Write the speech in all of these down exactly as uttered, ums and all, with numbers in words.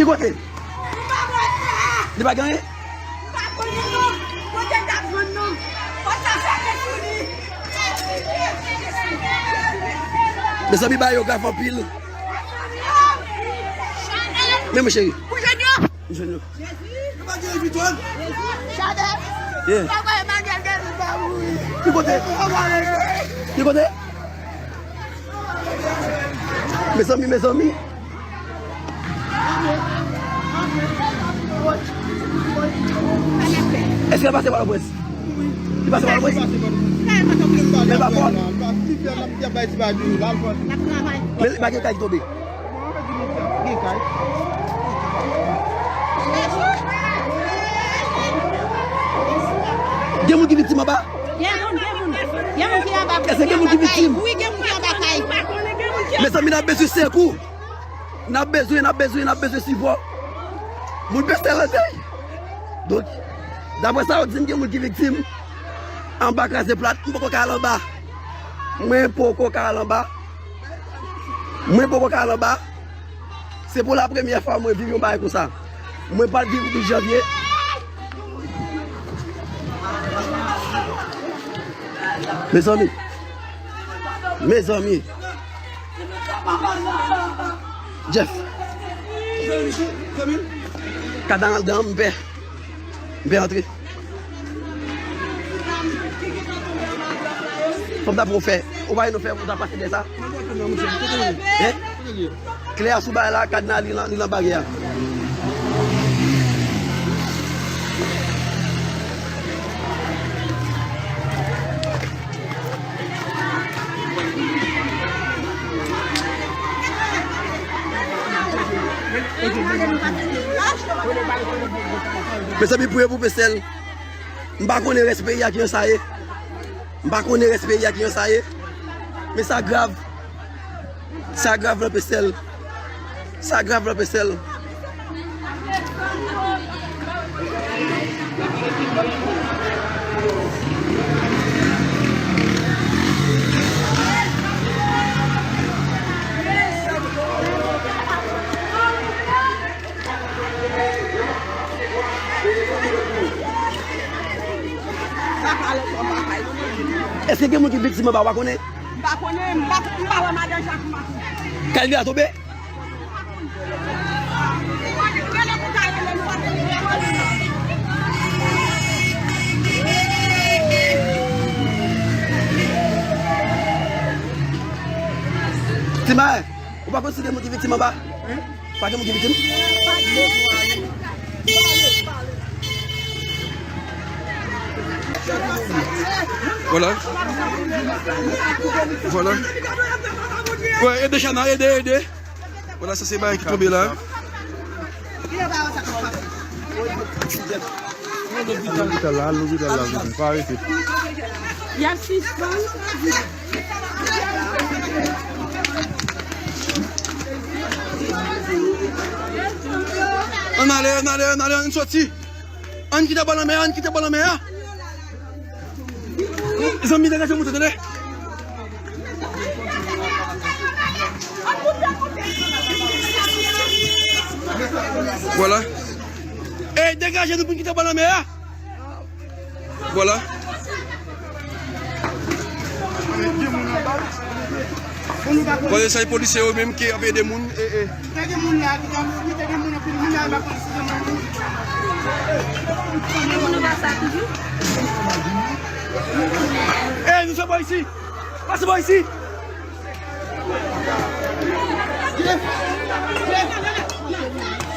Kote? Li pa gen anyen? Mezanmi, bagay yo grav anpil. Men, mon cheri. Pou jèn yo. Jèn yo. Yeah. Ki kote? Ki kote? Mezanmi, mezanmi. Èske l pase Pòtoprens? Li pase Pòtoprens? Men pa fò. Men pa gen kay ki tonbe. Gen moun ki viktim anba? Gen moun, gen moun. Gen moun ki anba. Èske gen moun ki viktim? Wi, gen moun ki anba kay. Mezanmi, n ap bezwen sekou. N ap bezwen, n ap bezwen, n ap bezwen sipò. Moun Pestèl an dèy. Donk, daprè sa yo di m, gen moun ki viktim. Anba kraze plat, m poko ka al anba. Mwen poko ka al anba. Mwen poko ka al anba. Se pou la premyè fwa mwen viv yon bagay konsa. Mwen pral viv douz janvye. Mezanmi. Mezanmi. Jeff. Kad la anndan, m pè. M pè antre. Fò m ta pran fè. Ou pa wè nou fè, ou ta pase dèyè sa? Hein? Klè a sou bagay la, kad la li nan, li nan baryè a. Mezanmi, priye pou Pestèl. M pa konnen rès peyi a kijan sa ye. M pa konnen rès peyi a kijan sa ye. Men sa grav. Sa grav nan Pestèl. Sa grav nan Pestèl. Èske gen moun ki viktim anba, w pa konnen? M pa konnen, m pa, m pa wè madan Jakma tou. Kay li a tonbe? Ti Mayen, ou pa konn si gen moun ki viktim anba? Pa gen moun ki viktim? Vwala. Vwala. Wè, ede Chana, ede, ede. Vwala, sa se bagay ki tonbe la. Lopital la, lopital la, pa rete. Y ap sispann. Ann ale, ann ale, ann ale, ann soti. Ann kite bò lanmè a, ann kite bò lanmè a. Zanmi, degaje moto, tande. Vwala. Ey, degaje nou pou n kite bò lanmè a. Vwala. Bon, se polisye yo menm ki ap ede moun. E, e. Te gen moun la ki te, te gen moun anpil moun la, e pa konn si se moun. Te gen moun anba sa toujou. Ey, nou se bò isi. Pase bò isi.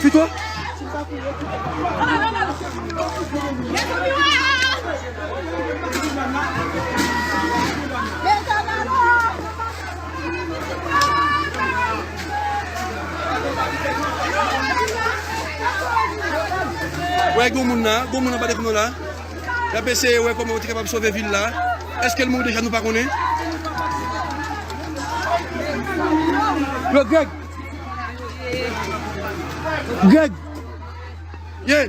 Fito. Wè, gon moun la, gon moun anba depi nou la. Y ap eseye wè kòman yo te kapab sove vil la. Èske l mouri deja, nou pa konnen. Yo, Greg. Greg. Ye.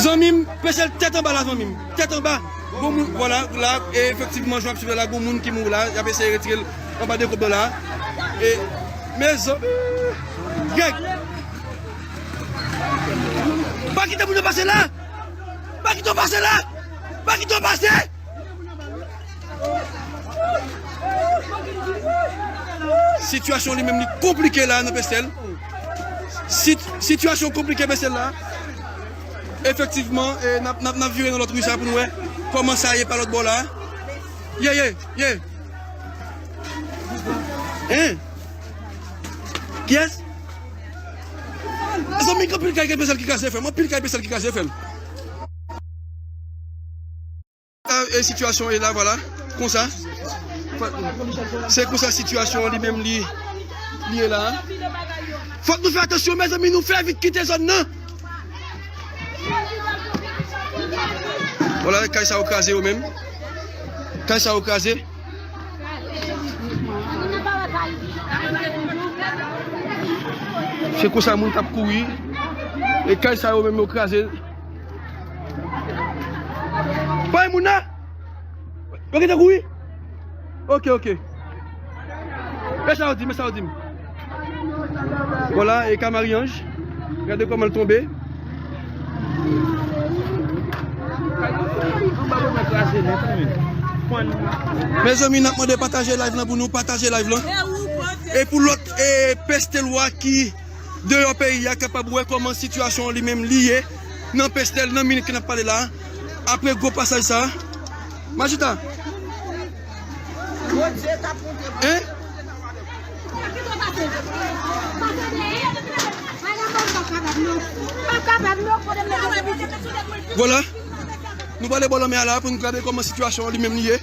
Zanmi m, Pechèl tèt anba la, zanmi m. Tèt anba. Gon moun, vwala, la, e efektivman, jan w ap swiv la, gon moun ki mouri la, y ap eseye retire l anba dekòb la. E, mezanmi. Greg. Pa kite moun nan pase la! Pa kite w pase la! Pa kite w pase! Sitiyasyon li menm li konplike la nan Pestèl. Sit-, sitiyasyon konplike Pestèl la. Efektivman, e, n ap, n ap, n ap vire nan lòt ri sa pou nou wè kòman sa ye pa lòt bò la. Ye, ye, ye. Hein? Kiyès? Zanmi, anpil kay Pestèl ki kraze, frè m. Anpil kay Pestèl ki kraze, frè m. E sitiyasyon e la, vwala. Konsa. Se konsa sitiyasyon li menm li, li ye la. Fòk nou fè atansyon, mezanmi, nou fè vit kite zòn nan. Vwala, kay sa yo kraze yo menm. Kay sa yo kraze. Se konsa moun k ap kouri. E kay sa yo menm yo kraze. Bay moun nan. Yo gentan kouri. Ok, ok. Men sa yo di, men sa yo di m. Vwala, e ka Marie-Ange. Gade kòman l tonbe. Mezanmi, n ap mande pataje live lan pou nou, pataje live lan. E pou lòt, e, Pestèlwa ki deyò peyi a kapab wè kòman sitiyasyon li menm li ye nan Pestèl, nan minit ke n ap pale la, apre gwo pasaj sa. Majita. Hein? Vwala. Nou prale bò lanmè a la pou nou gade kòman sitiyasyon li menm li ye.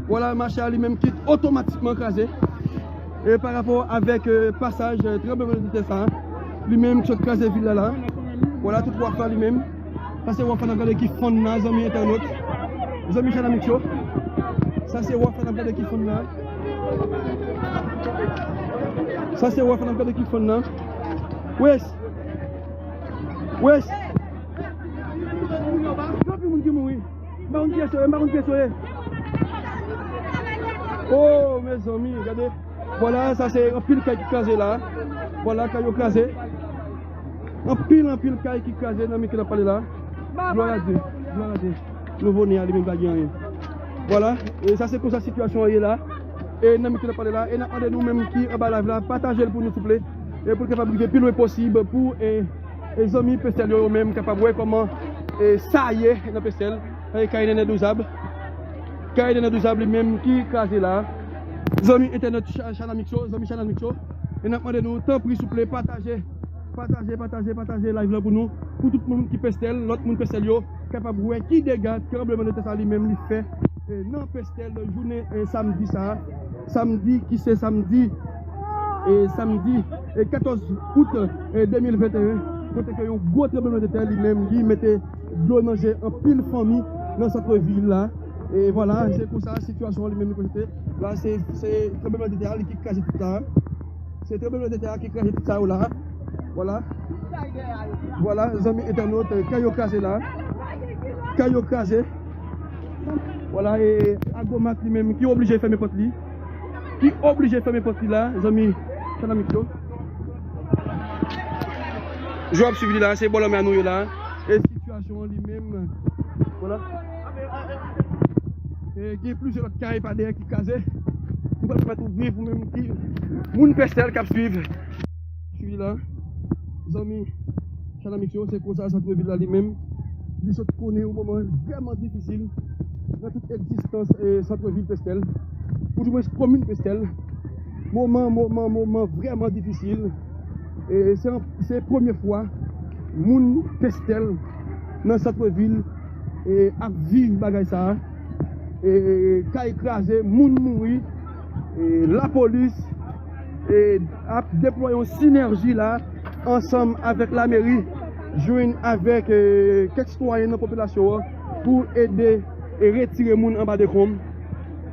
Vwala, mache a li menm ki otomatikman kraze. E pa rapò avèk, e, pasaj, e, tranblemanntè sa, li menm ki sot kraze vil la la. Vwala, tout waf la li menm. Sa se waf la n ap gade ki fann la, zanmi entènot. Zanmi Chann Amik yo. Sa se waf la n ap gade ki fann la. Sa se waf la n ap gade ki fann la. Wes! Wes! Gen anpil moun ki mouri. M pa konn kiyès yo ye, m pa konn kiyès yo ye. Oh, mezanmi, gade. Vwala, sa se anpil kay ki kraze la. Vwala, kay yo kraze. Anpil, anpil kay ki kraze nan minit ke n ap pale la. Glwa a Dye, glwa a Dye. Nouvo ne a li menm pa gen anyen. Vwala, e sa se konsa sitiyasyon an ye la. E nan minit ke n ap pale la, e n ap mande nou menm ki anba live la, pataje l pou nou souple. E pou l kapab rive pi lwen posib pou, e, e zanmi Pestèl yo, yo menm kapab wè kòman, e, sa ye nan Pestèl. E kay Nènè Douzab. Kay Nènè Douzab li menm ki kraze la. Zanmi entènot Cha-, Chann Amik yo, zanmi Chann Amik yo. E n ap mande nou, tanpri, souple, pataje, pataje, pataje, pataje live lan pou nou. Pou tout moun ki Pestèl, lòt moun Pestèl yo, kapab wè ki dega tranblemanntè sa li menm li fè, e, nan Pestèl, jounen, e, samdi sa. Samdi ki se samdi, e, samdi, e, katòz out, e, de mil venteyen, kote ke yon gwo tranblemanntè li menm li mete dlo nan je anpil fanmi nan sant vil la. E vwala, se konsa sitiyasyon an li menm li prezante. La, se, se tranblemanntè a li ki kraze tout sa. Se tranblemanntè a ki kraze tout sa yo la. Vwala. Vwala, zanmi entènot, kay yo kraze la. Kay yo kraze. Vwala, e Agomak li menm ki oblije fèmen pòt li. Ki oblije fèmen pòt li la, zanmi Chann Amik yo. Jan w ap swiv li la, se bò lanmè a nou ye la. E sitiyasyon an li menm, vwala. E gen plizyè lòt kay pa dèyè ki kraze. Nou pral pèmèt ou viv, ou menm ki moun Pestèl k ap swiv. Swiv li la. Zanmi Chann Amik yo, se konsa sant vil la li menm. Li sot konnen yon moman vrèman difisil nan tout egzistans, e, sant vil Pestèl. Ou di mwens komin Pestèl. Moman, moman, moman vrèman difisil. E se, se premye fwa moun Pestèl nan sant vil, e, ap viv bagay sa a. E, kay kraze, moun mouri, e, lapolis, e, ap deplwaye yon sinèji la ansanm avèk lameri, jwenn avèk, e, kèk sitwayen nan popilasyon an pou ede e retire moun anba dekonm.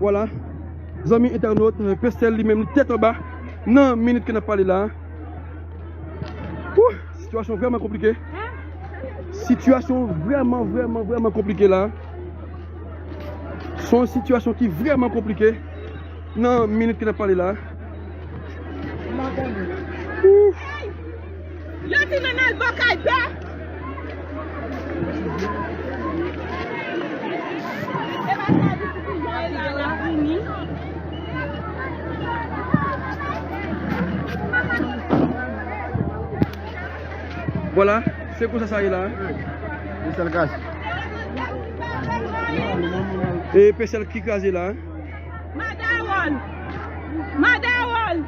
Vwala. Zanmi entènot, Pestèl li menm li tèt anba nan minit ke n ap pale la. Wouh, sitiyasyon vrèman konplike. Sitiyasyon vrèman, vrèman, vrèman konplike la. Se yon sitiyasyon ki vrèman konplike nan minit ke n ap pale la. M pa konnen. Yo di nou n al bò kay pè. Vwala, se konsa sa ye la. Pesèl kraze. E pesèl ki kraze la. Madawòl! Madawòl!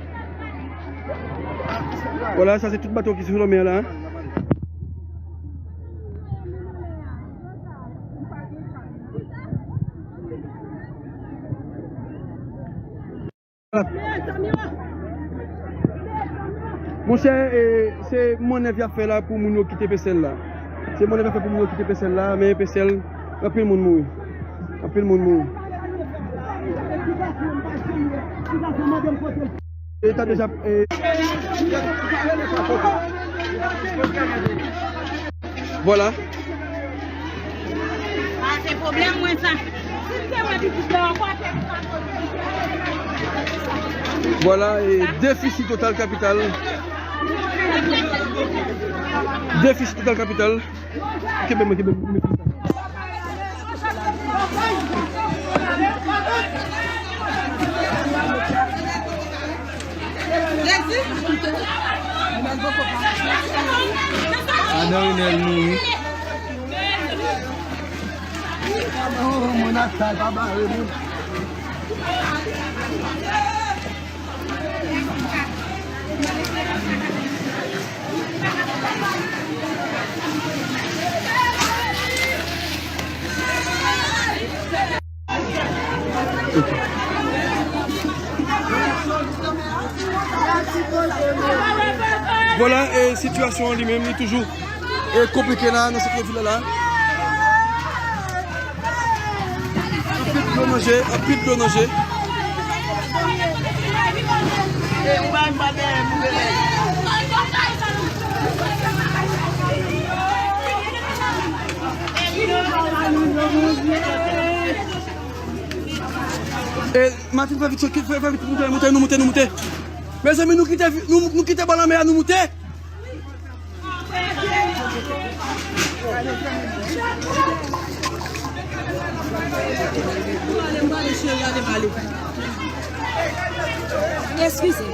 Vwala, sa se tout bato ki sou lanmè a la. Monchè, e, se mannèv y ap fè la pou moun yo kite Pesèl la. Se mannèv y ap fè pou moun yo kite Pesèl la, men Pesèl, anpil moun mouri. Anpil moun mouri. E ta deja, e, vwala. A, se pwoblèm mwen sa. Vwala, e, defisi total kapital. Defisi total kapital. Kenbe mwen, kenbe mwen. Madan Renèl mouri. Vwala, e, sitiyasyon an li menm, li toujou, e, konplike la, nan sant vil la. Anpil dlo nan je, anpil dlo nan je. E, Martin, fè vit, fè, fè vit, moute, moute, nou moute, nou moute. Mezanmi, nou kite, nou, nou kite bò lanmè a, nou moute. Eskize.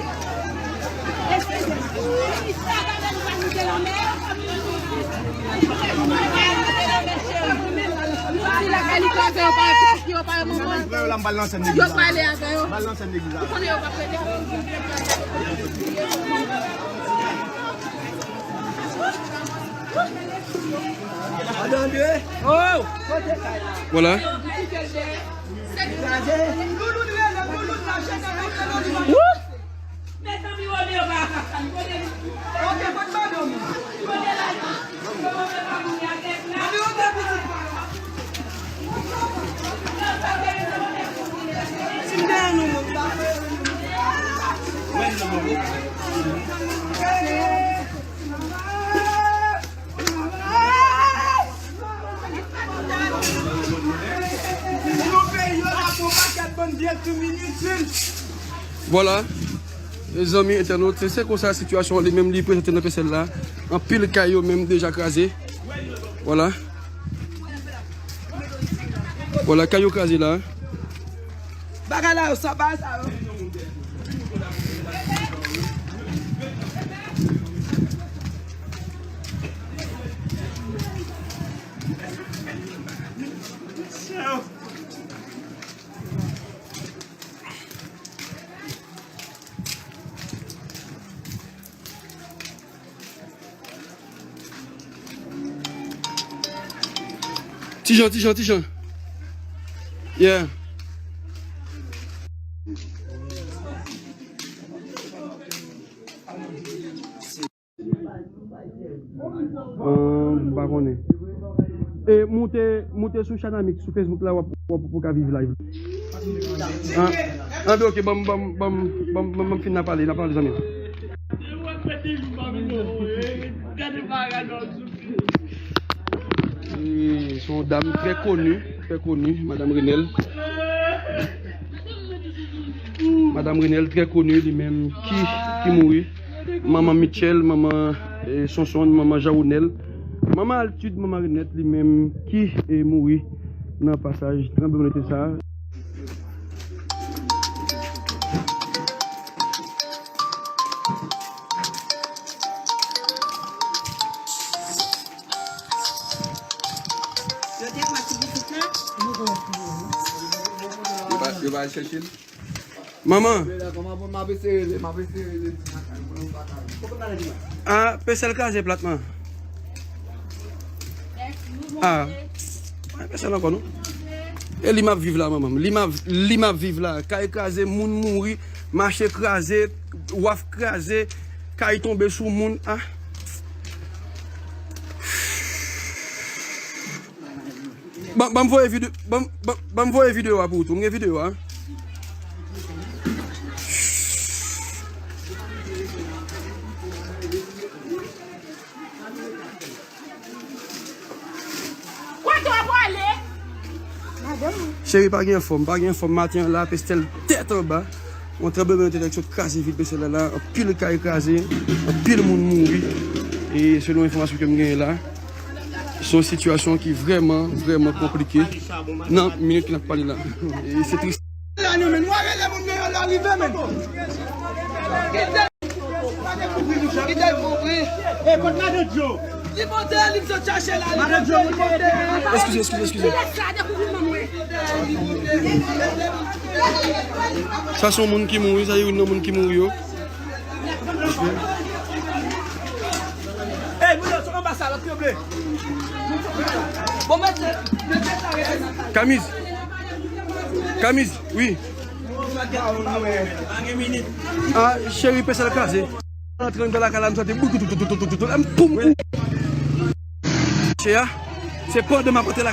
Eskize. Yo pale avè yo. Ou konnen yo p ap rete avè yo. Vwala. Vwala. Mezanmi entènot, se, se konsa sitiyasyon an li menm li prezante nan Pesèl la. Anpil kay yo menm deja kraze. Vwala. Vwala, kay yo kraze la. Bagay la yo sa, bagay sa yo. Ti Jan, Ti Jan, Ti Jan. Yeah. Ahn, m pa konnen. E moute, moute sou Chanamix, sou Facebook la, w ap, w ap, w ap ka viv live. An, an, ok, ban m, ban m, ban m, ban m, ban m, ban m fin nan pale, nan pale, zanmi. E, se yon dam trè koni, trè koni, Madanm Renèl. Madanm Renèl, trè koni, li menm ki, ki mouri. Manman Mitchell, manman, eh, Sonson, manman Jean Ronel, manman Altid, manman Renette, li menm ki, eh, mouri nan pasaj tranblemanntè sa a. Yo te pran ti pitit la. Yo pa, yo pa al chèche l? Manman. Ah, Pesèl kraze plat, man. Ah. Ay, Pesèl ankò, non? E li m ap viv la, manman m. Li m ap, li m ap viv la. Kay kraze, moun mouri, mache kraze, waf kraze, kay tonbe sou moun. Ah. Ban, ban m voye vide-, ban, ban, ban m voye videyo a pou ou tou. M gen videyo a. Kote w ap ale? Cheri, pa gen fòm, pa gen fòm. Maten an la, Pesèl tèt anba. Yon tranblemanntè ki sot kraze vil Pesèl la, la. Anpil kay kraze, anpil moun mouri. E selon enfòmasyon ke m genyen la, se yon sitiyasyon ki vrèman, vrèman konplike nan minit ke n ap pale la. E se tris. La, nou, men, nou rele moun nan, yo la rive, men. Kite l kouvri. E, kot madan Djo? Li monte, li sot chache la, li monte, li monte. Eskize, eskize, eskize. Sa se yon moun ki mouri, sa se youn nan moun ki mouri yo. Ey, moun yo, sot anba sa, lòt yo vle. Bon, mete, mete sa, rete sa. Kamiz. Kamiz, wi. Ah, cheri, Pesèl kraze. Antre anndan lakay la, m soti bout, tout, tout, tout, tout, tout, tout, m poum kou. Chè a, se pandan m ap antre la.